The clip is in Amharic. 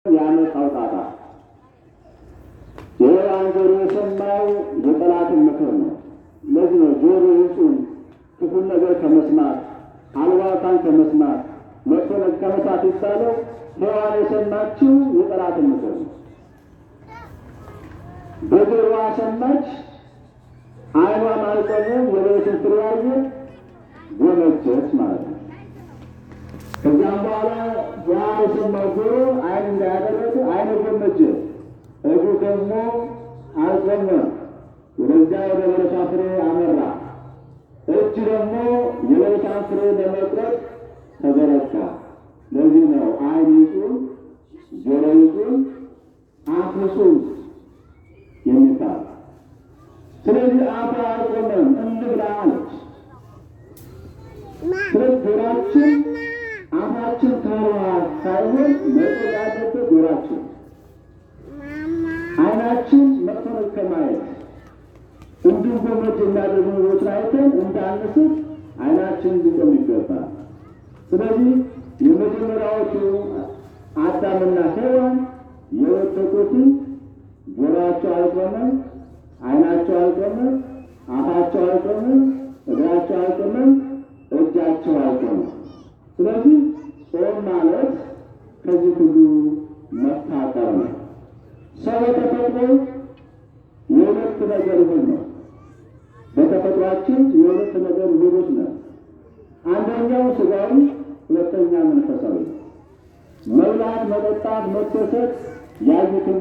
ያመጣው ጣጣ የሔዋን ጆሮ የሰማው የጠላትን ምክር ነው። ለዚህ ነው ጆሮ ይጹም ክፉን ነገር ከመስማት፣ አሉባልታን ከመስማት፣ መጥፎ ነገር ከመስማት ይባለው። ሔዋን የሰማችው የጠላትን ምክር ነው። በጆሮዋ ሰማች፣ ዓይኗም አልቆመም፣ የበለስን ፍሬ አየ፣ ጎመጀች ማለት ነው። ከዚያም በኋላ ያ የሰማው ጆሮ ዓይን እንዳያደረገ ዓይኑ ጎመጀ፣ እግሩ ደግሞ አልቆመም፣ ወደዚያ ወደ በለሷ ፍሬ አመራ። እጅ ደግሞ የበለሷን ፍሬ ለመቁረጥ ተዘረጋ። ለዚህ ነው ዓይን ይጹም፣ ጆሮ ይጹም፣ አፍ ይጹም የሚባል። ስለዚህ አፏ አልቆመም፣ እንብላ አለች። ስለዚህ ጆሮአችን አፋችን ካልዋ ሳይሆን መቆም ያለበት ጆሮአችን፣ ዓይናችን መጥፎ ነገር ከማየት እንድንጎመጅ የሚያደርጉ ነገሮችን አይተን እንዳንስት ዓይናችን ሊቆም ይገባል። ስለዚህ የመጀመሪያዎቹ አዳምና ሔዋን የወደቁትን ጆሮአቸው አልቆመም፣ ዓይናቸው አልቆመም፣ አፋቸው አልቆመም፣ እግራቸው አልቆመም፣ እጃቸው አልቆመም። ስለዚህ ጾም ማለት ከዚህ ሁሉ መታቀብ ነው። ሰው በተፈጥሮ የሁለት ነገር ውህድ ነው። በተፈጥሯችን የሁለት ነገር ውህዶች ነው። አንደኛው ስጋዊ፣ ሁለተኛ መንፈሳዊ። መብላት፣ መጠጣት፣ መደሰት ያዩትን